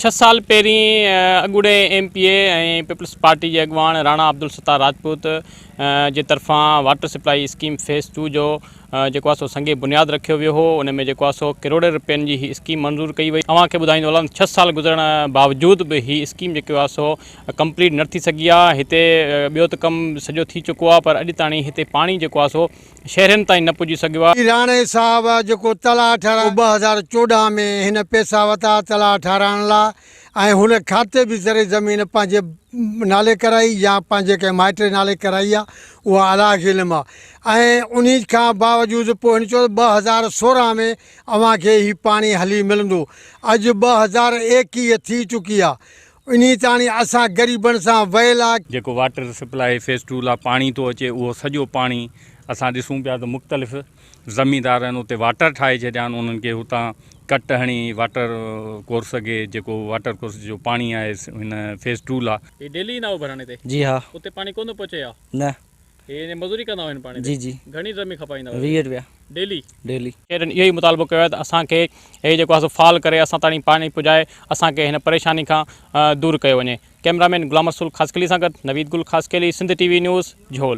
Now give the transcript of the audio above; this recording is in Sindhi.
ڇهه سال پهرين اڳوڻي M P A ۽ peoples party جي اڳواڻ راڻا عبدالستار راجپوت جي طرفان water supply scheme phase two جو جيڪو آهي سو سنگ بنياد رکيو ويو هو ان ۾ جيڪو آهي سو ڪروڙين رپين جي هي اسڪيم منظور ڪئي وئي اوهان کي ٻڌائيندو هلان ڇهه سال گذرڻ باوجود به هي اسڪيم جيڪو آهي سو ڪمپليٽ نه ٿي سگهي آهي هتي ٻيو ته ڪم سڄو ٿي چڪو آهي پر اڄ تاڻي هتي پاڻي جيڪو آهي سو شهرين تائين نه پڄي سگهيو آهي. راڻي صاحب جيڪو تلاء ٺهرايو 2014 ۾ هن پئسا وتا تلاء ٺهرائڻ لاء ۽ هن کاتي به زرعي زمين پنهنجي نالي ڪرائي يا پنهنجي ڪنهن مائٽ جي نالي ڪرائي آهي اها الله کي علم آهي ۽ انهي کان باوجود پوء هن چيو ته 2016 ۾ اوهان کي هي پاڻي هلي ملندو اڄ 2021 ٿي چڪي آهي انهي تاڻي اسان غريبن سان ويل آ. جيڪو واٽر سپلائي فيز ٽو لا پاڻي ٿو اچي اهو سڄو پاڻي اسان ڏسون پيا ته مختلف زميندار آهن اتي واٽر ٺاهي ڇڏيا آهن انهن کي اتان ڪٽ هڻي واٽر ڪورس کي جيڪو واٽر ڪورس جو پاڻي آهي هن فيز ٽو لا. هي ڊيلي ايندا هو ڀرڻ هتي؟ جي ها. اتي پاڻي ڪونه ٿو پهچي ها؟ نه. هي يعني مزوري ڪندا هئا هن پاڻي تي؟ جي جي. گهڻي زمين کپائيندا هئا؟ 20 روپيا. ڊيلي؟ ڊيلي. شهرين اهو ئي مطالبو ڪيو آهي ته اسان کي هي جيڪو آهي سو فعال ڪري اسان تائين پاڻي پڄائي اسان کي هن پريشاني کان دور ڪيو وڃي. ڪئميرا مين غلام رسول خاصخيلي سان گڏ Naveed Gul Khaskheli Sindh T V news Jhol.